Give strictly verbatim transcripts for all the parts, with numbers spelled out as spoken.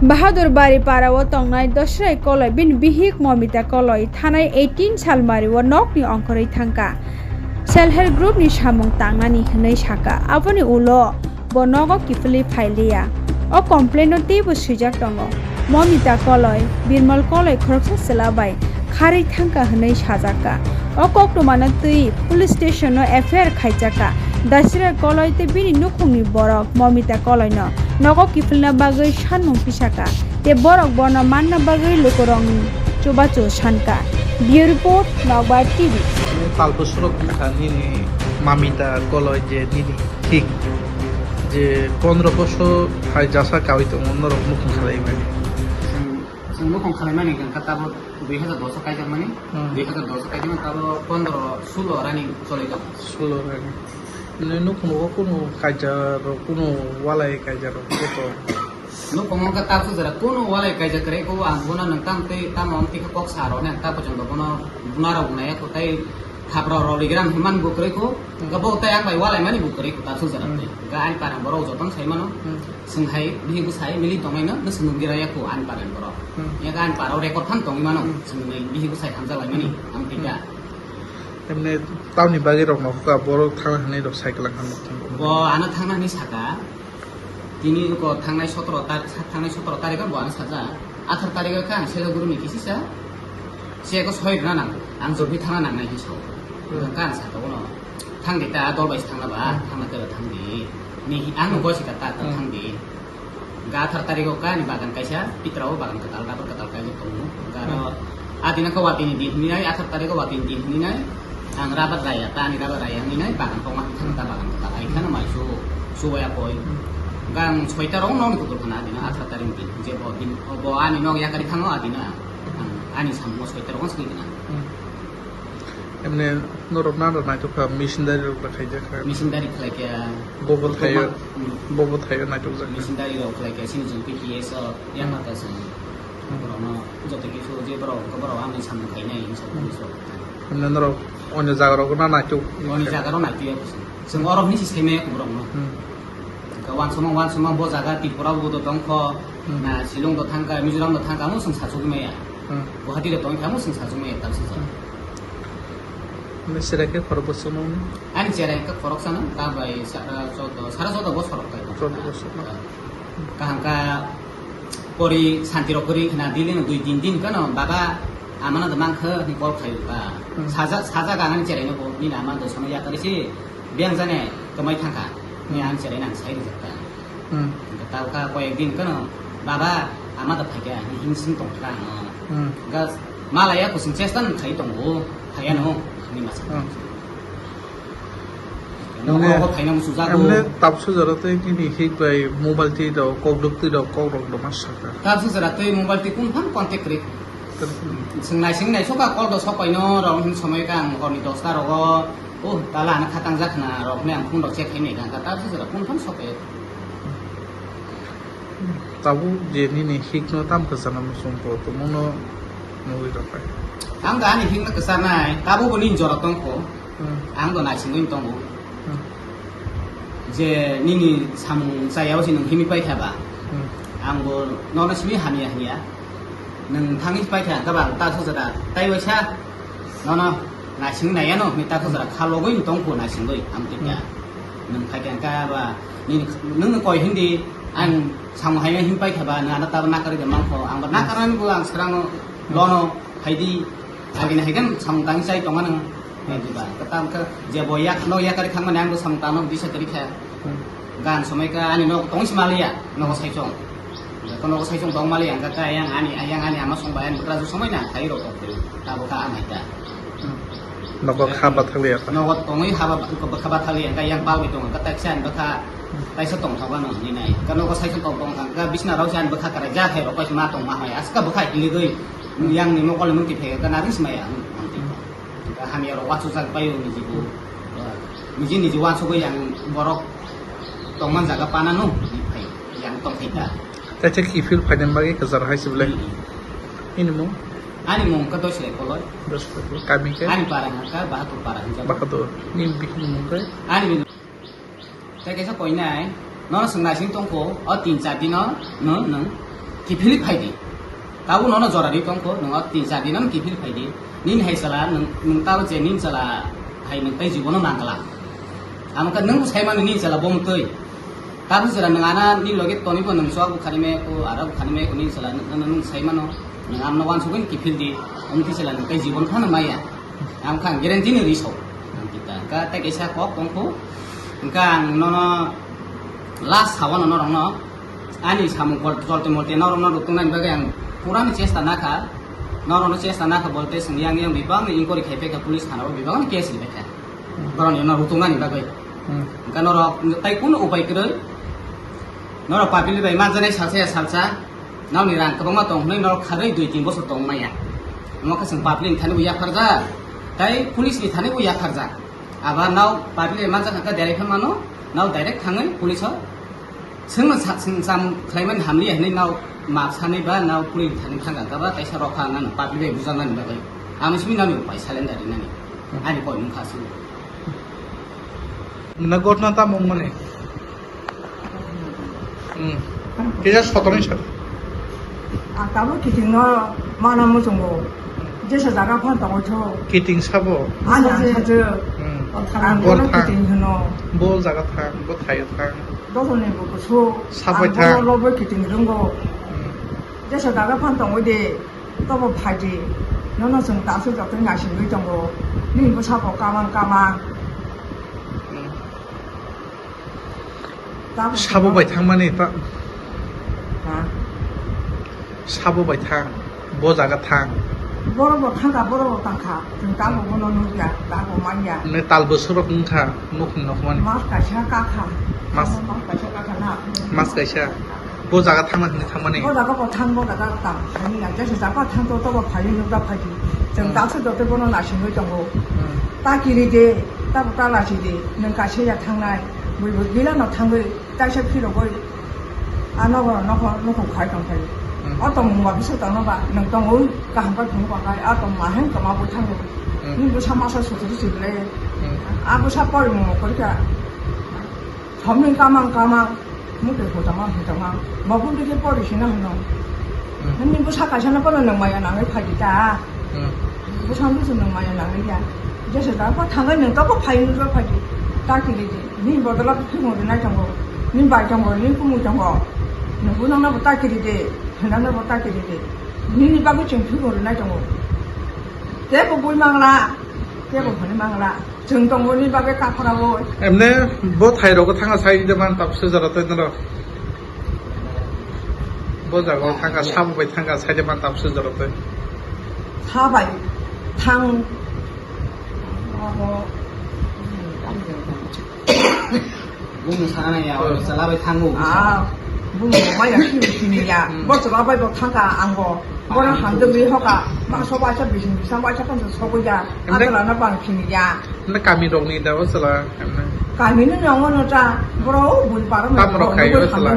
Bahadur Bari para o tongnai Dosrai Koloi bini bihik Momita Koloi thanai eighteen salmari o nokni ongkhorwi thangkha. Self help group ni samung tangnani hwnwi sakha, aboni ulo bo nogo kiphilwi phailiya. O complain o teibo swijak tongo. Momita Koloi, Birmal Koloi khoroksa chwla bai kharwi thangkha hwnwi sajakha. O koktwmano twi police station o F I R khaijakha. Dasira Koloi tei bini nukhungni borok Momita Koloino nogo kiphilna bagwi sanmung pisakha tei borok bono manna bagwi lukurokni chubachu sankha. Bureau Report, Nokbar T V. Talpusurok wngkha nini Mamita Koloi je nini thik je pondro bosor hai jasa kawi tongo norok nukhung khalai bai. Chwng, chwng nukhung khalaimani hwnkha tabuk dui hazar dos o kaijakmani, Hmm. dui hazar dos o kaijakmani tabuk pondro sulo running choli tongo. Sulo running. Nini nukhungo kunu kaijarok, kunu walai kaijarok kunu tongo? Nukhungo wngkha tabuk jora kunu walai kaijak kwrwi kho, ang bono nwng tamo tei tamo wng twi khe kok sa rw nai, ang ta pojong bo bono buna rw nai kho tei thapra rw rigram hwnmani bo kwrwi kho, wngkha bo tei ang bai walai mani bo kwrwi kho tabuk jora Hmm. tei. Wngkha ani parang borok jotono sai mano. Hmm. Chwng hai bihik bwsai mili tongnaino, no chwng nukgwi raya kho ani parani borok. Hmm. Yak ani parao record phano tongwi mano, Hmm. chwng nai bihik bwsai hamjak laimani, Hmm. ang twi da. Hmm. Emne tamni bagwi rok no kha borok thangna hwnwi rok cycle ang hamjak tongo. Bo ano thangna hwnwi saka, tini ko thangnai sotoro tar-, thangnai sotoro tarikh o bo ano sajak, atharo tarikh o kha ang self group ni kisi sa, se ko soi rwna nang, ang jotwi thangna nangnai hinwi sao. Hmm. Hwnkha ang saka bono, thang di ta, dol bai se thangna ba, Hmm. thangna tei thang di. Ni, ang no Hmm. gosika ta, ta Hmm. thang di. Ga athar tarikh o kani bagan kaisa, pitra o bagan kwtal, rubber kwtal kaijak tongo. Ga aro Hmm. adina khe watini din hwnwi nai, athar tarikh o watini din hwnwi nai. Ang rubber raya, ta ani rubber raya hwnwi nai, bagan kongma hwnwi thangna ta bagan kwtal. Ai kheno mai su, su waya koi. Hmm. Ga ang soita rok nokni kutul khna adina athar tarikh din. Je bo din, bo ani nok yakari thango adina. Ang ani samungo soita rok swngwi khna. Hmm. Emne norok nana naitok kha, missionary rok da khaijak kha. Missionary khlai kha. Bobo thaio, Hmm. bobo thaio naitok jak kha. Missionary rok khlai kha, sini jung P T S o, yang Hmm. mata sini. Hmm. Borok no joto kisu je borok, borok ang ni samung khainai, samung Hmm. so. Emne norok onyo jaga rok na naitok. Oni jaga rok naitok ya kusu. Chwng orok ni si saimaya borok no. Hmm. Ka wansukma, wansukma bo jaga Tripura bo do tongkho, Hmm. na Shillong do thangkha, Mizoram do thangkha, amo chwng sachugwi maya. Hmm. Guwahati do tongkha, amo chwng sachugwi maya, tamsajak. Hmm. Nini cherai khe khorok bwswk no? Ani cherai khe khorok sano, ta bai sara choudo, sara choudo bosor rok kai. Choudo bosor no? Kaham ka pori santi rok kwrwi khna dili no dui tin din kano baba amano do mankhe ni call khayu ka. Hmm. Saja, saja ganani cherai no bo nini ama do sono yakari si. Biyang jani kwmai thangkha. Ni Hmm. ang cherai nang sai rijak ta. Hmm. Hingke ta wngkha koyek din kano, "Baba, ama da phaikha," ni hing sing tong kha ano. Hmm. Hingke malaya kusing chesta nang khai tongo, phaiya no, ni masa. Hmm. No, Mane, o phaina musu jago. Emne tapsu jora tei nini hik bai mobile twi rok, kok duk twi rok, kok rok do ma sakha. Tapsu jora tei mobile twi kung phang contact kri. Kir- Sing nai sing nai soka call do sopai no rok hin somoi ka ang horni dosta rogo. Oh, tala ano khatang jak khna rok ne ang phone rok check khai nai kha, ta bwswk rok phone phone sok e. Tabuk je nini hik no tam kwchana muchung bo tongmo no nugwi rok hai. Ang da ani hik no kwchanai, tabuk bo nini jora tong kho. Hmm. Ang do naisingwi tongo. Hmm. Je nini samung chaya o se nwng himwi pai kha ba. Hmm. Ang bo nono simi hamya hamya. Nwng thangwi pai kha, gabang ta sujada. Tai waisa nono naisingwi naiya no, mi ta sujada kha logwi tong kho naisingwi, ang twi kha. Hmm. Nwng phai kha ka ba, nini, nwng koi hindi, ang samung hai hin pai kha ba, nwng ano ta nakarwi de mang kho. Ang ba Hmm. nakarnani bo ang srang no, Hmm. lono, phaidi, agini hai khe samung tangwi chai tonga nwng. Hmm. Diba, kwtal khe je bo yak, no yakari thangmani ang bo samung tangno disa kwrwi kha. Hmm. Gan somoi kha ani nok tong si maliya, nogo saichung. Ko nogo saichung tong maliya, ang kha yang ani, yang ani ama song bai ani bwkrajwk somoi na, khai rok tong kwrwi. Tabo kha ang hai kha. Hmm. Nogo kha bathaliya kha. Nogo tongwi haba, bwkha bathaliya, ang kha yang bagwi tong, ang kha taisa ani bwkha, Hmm. taisa tong thoga no ni nai. Kha nogo saichung tong tong kha, kha bisna rok se ani bwkha kwrai ja khai rok bai ma tong ma hai. Aska bwkha hiligwi, Hmm. yang ni mokol ni mung ti phai kha na ris maya, ang, ang ti. Hmm. Hamya rok wansuk jak pai o niji bo. Niji niji wansugwi ang borok tongman jaga pana no phai, yang tong khai ta. Kaisa kiphil phaina bagwi kwchar hai se belai. Hmm. Ini mung? Ani mung ka Dosrai Koloi. Dosrai Koloi. Kami khe? Ani para hwnkha Bahadur para hwnjak. Bahadur. Ni bihik ni mung khe? Ani Tei kaisa koinai, nono swng naising tongkho, o tin char dino, no, nwng. Kiphilwi phaidi. Tabuk nono jora ri tongkho, nwng o tin char din ano kiphilwi phaidi. Nini hai chala, nwng, nwng tabo je nini chala hai nwng tai jibono nangla. Amo khe nwng sai mano nini chala bo mtwi. Tabuk jora nwng ana ni loge tonibo nwng chwk bukhani me ko, ara bukhani me ko nini chala nwng, nwng, nwng sai mano. Nwng amno wansugwi kiphildi. Omo khe chala nwng tai jibon phano maya. Ang kha ang guarantee ni risao. Ang kita ka ta kaisa kok tongkho. Engka ang nono last sawano norokno ani samung kol-, kolti molti norokno rutungnani bagwi ang purani chesta nakha. Norokno chesta nakha bolte chwng yang yang bibangni inquiry khai phaikha, police thanao bibangni case ri phaikha. Borokni no rutungnani bagwi. Hmm. Engka norok tai kunu upai kwrwi. Norok public bai manjanai salsa ya salsa. Nokni rang kwbangma tong hwnwi norok kharwi dui tin bosor tong maya. Omo khe chwng public ni thani bo yapharjak, tei police ni thani bo yapharjak. Aba nao public ni manjak kha direct khe mano, nao direct thangwi police o chwngno sa-, chwng cham khlaimani hamliya hwnwi nao map sanwi ba nao police ni thani thangkha ba kaisa rokha nang public bai bujaknani bagwi. Amo simi nokni upai salenda rinani. Ani koi wngkha aswk. Na gotna tamo wngmani. Hmm. Kisa sotonwi sa. Ang tabuk kiting no mana muchungo. Jesa jaga phan tongo tho. Kiting sabo. Ani ang sajo. Hmm. Ang Bor bono thang. Kiting hino. Bo jaga thang, bo thaio thang. Dosoni bo kusu. Sabai thang. Ang bono lobo kiting rungo. Hmm. Jesa jaga phan tongo de. Tobo phaidi. Nono chwng tasu jotoi naisingwi tongo. Nini bwsabo kamang kamang. Hmm. Sabo bai thangmani ta. Ha? Sabo bai thang, bo jaga thang. Borok bo thangkha, borok bo tangkha. Chwng tabuk bono nukya, tabuk manya. Ne tal bwswk rok wngkha, nukhung nokmani. Mas kaisa kakha. Mas. Mas kaisa kakha na. Mas kaisa. Bo jaga thangna hwnwi thangmani. Bo jaga bo thang, bo jaga tang. Ani ya, jesa jaga thang to, tobo phaiwi nukda phaidi. Chwng tasu jotoi bono naisingwi tongo. Hmm. Ta kiri de, tabuk ta lachi de, nwng kaisa ya thangnai. Bui bui gila no thangwi. Kaisa phirogwi a nogo nokho nukhung khai tongkhe. Hmm. O tongmung ba bwswk tongno ba nwng tongwi kaham khe phunuk ba khai a tongma hem kwma bui thango. Hmm. Nini bwsa masa suturu si belai. Hmm. A bwsa porimung no kori kha. Thomni kamang kamang mutwi hutama hutama bo bumtwi khe pori sina hwno. Hmm. Nini bwsa kaisa no pono nwng maya nangwi phaidi ta. Hmm. Bwsang bwswk nwng maya nangwi ya. Jesa da pha thangai nwng tabo phai nwng phaidi. Ta kiri di. Nini bodola phimung rinai tongo. Nini bai tongo, nini kumui tongo. Nwng bo nangna bo ta kiri di. Nangna bo ta kiri di. Nini bagwi chwng phimung rinai tongo. Tebo bui mangla. Tebo phani mangla. Chwng tongo nini bagwi kaphara bo. Emne bo thai rogo thanga sai de man tap se jara tei noro. Bo jaga o thangkha, sabo bai thangkha, saide man tapsu jorok tei. Sabai thang. Oho. Bumung sana ya, oh, chala bai thango. Ah, bumung maya sini sini ya. Hmm. Bo chala bai bo thangkha angbo. Bono hamjwk ri hoka. Ma soba sa bising bisang bai sa kan sobo ya. Emre? Atala na bang sini ya. Na kami rok ni da o chala. Emre. Kami ni nongo no ta. Bro bun para ma. Tam rok khai o chala.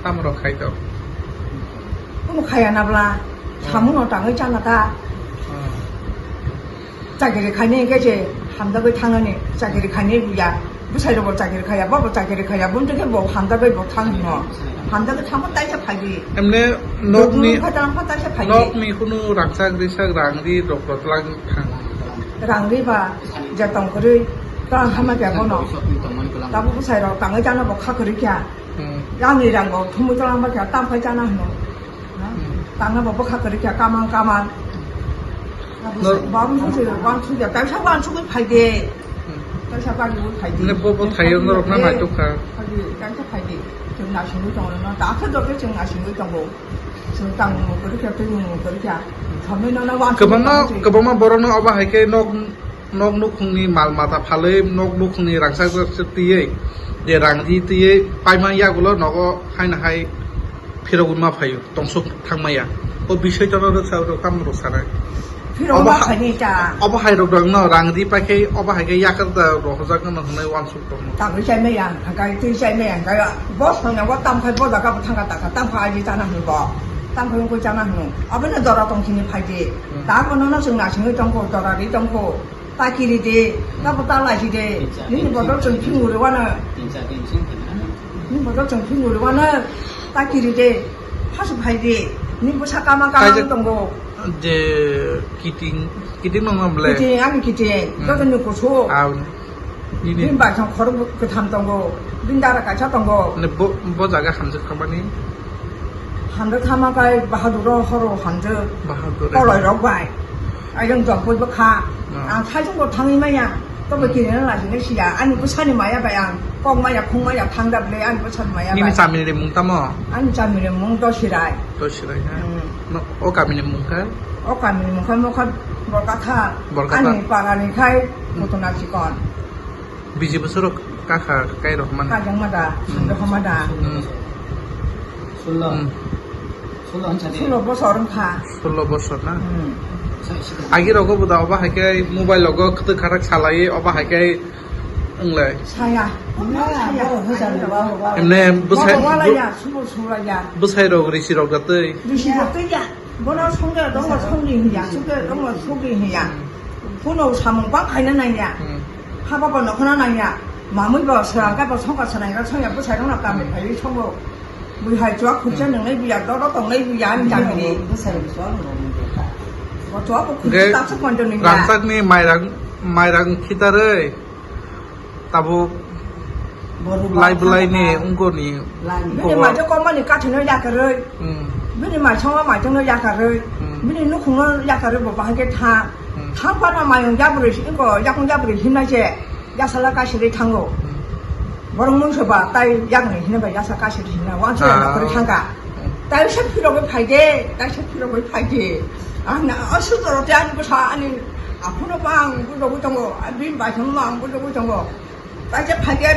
Tam rok khai to. Kuno khaya na bla, hmm, samung no tangwi chana ta. Hmm. Chakiri khaini hwnkhe se hamjagwi thangnani, chakiri khaini buya. Bwsai rokbo chakiri khaya, bobo chakiri khaya, bumtwi khe bo hamjagwi bo thang hino. Hamjagwi thangma taisa phaidi. Emne nokni, nokni khatang kha taisa phaidi. Nokni kunu rangchak risak rang ri rok rok lang thang. Rang ri ba je tong kwrwi, tang hama khe bono. Tabuk bwsai rok tangwi chana bo kha kwrwi kha. Hmm. Rangni rang bo thumwi tongma khe tam khai chana hino. Hmm. Tangna bo bwkha kwrwi kha kamang kamang. Nor- Bam sujui, bam sujui, kaisa bam sujui phai de. Hmm. Kaisa bam sujui phai de. Ne bo bo thaio norok na nai tokha. Phai de, kaisa phai de. Chwng naisingwi tongo no, dakhe dokhe chwng naisingwi tongo. Chwng tangmung kwrwi kha, twimung kwrwi kha. Thomwi no na bam sujui kwbangma, phai de. Kwbangma borok no obo hai khe nok Nok nukhungni mal mata phalwi, nok nukhungni rangchak rangchak twiwi, je rang ri twiwi paima yagulo nogo haino hai phirogwi ma phaio, tongsuk thangmaya. O bisoi tono rwksa rok tamo rok sanai. Phirogwi obo ma ha-, phaini ta. Obo hai rok dongno rang ri paikhe, obo hai khe yakar da rohorjak no hwnwi uansuk tongno. Tangwi chai maya, hwnkhe twi chai maya, hwnkhe boss no nogo tamkhai bo jaga bo thangkha takha, tamkha aji chana hwnwi bo. Tamkhai wngkhe chana hwnwi. Abono jora tongthini phaidi. Hmm. Ta bono no chwng nasingwi tongkho, jora ri tongkho. Ta kiri de, ta bo ta laisi de. Nini bodol chwng phimung rwano. Nini bodol chwng phimung rwano. Ta kiri de. Hasu phai di, ni bwsa kama kama Kaijak tongo. Je kiting, kiting nang nang ble. Kiting, ani kiting, Hmm. joto ni kusu. Ah, nini. Bini bai thang khorok kwtham tongo, bini dara kaisa tongo. Ne bo, bo jaga hamjak khamani? Hamjak khama kai Bahadur ro horo hamjak. Bahadur. Koloi rok bai. Ayang jok boi bwkha. Hmm. Ang thaichung bo thangwi maya. Tobo Hmm. kirina lajinai siya. Ani bwsani maya bai ang kok maya, khung maya, thang da ble, ani bwsani maya Nini bai. Chamini mung tamo? Ani chamini mung Dosirai. Dosirai na? Hmm. No, o kamini mung kha? O kamini mung kha, mokha Borkatha. Borkatha. Ani parani khai Hmm. Putuna Chikon. Biji bosoro kakha kai rok man. Kajang mada, Hmm. sando mada. Hmm. Sullo. Hmm. Sullo hinsa de. Sullo bosor wngkha. Sullo bosor na? Hmm. Agi rogo bo da oba hai khe mobile rogo kwtwk kharak salai oba hai khe wnglai. Saya. Saya. Emne bwsai, Mama wala ya, subo sula ya. Bwsai rok risi rok da twi. Risi rok twi ya. Bono songde dongma songdi hiya, songde dongma songdi hiya. Phone samung bang khaina nangya. Hmm. Haba bo nokhona nangya. Mamui bo srang ka bo songka sanai ka songya bwsai rok na kami phaiwi songo. Bui hai chwak khukcha Hmm. nwngnai biya, dodo tongnai biya, ani jami ni. Bwsai rok chwak nwngnai biya. Bo chwak bo khukcha Ge-, taksa konto ni biya. Rangchak ni mairang, mairang khitarwi. Tabuk Borok lai bwlai ni bwkha wngkoni lai ni. Bini wngkho. Majo kok mani kathwino yakarwi. Hmm. Bini maisongo maitongno yakarwi. Hmm. Bini nukhungno yakarwi bo bahai khe tha. Hmm. Thang phano mayung yabrwi si wngkho, yakung yabrwi himnai se. Yasala kasirwi thango. Hmm. Borok mungsa ba tai yakni himna bai yasa kasirwi himna. Wansa Ah. yakarwi thangka. Hmm. Tai se phirogwi phaide, tai se phirogwi phaide. Ang na asuk jora te ani bwsa ani aphuno ba ang bujogwi tongo. Bini baithang no ang bujogwi tongo. Tai se phaide.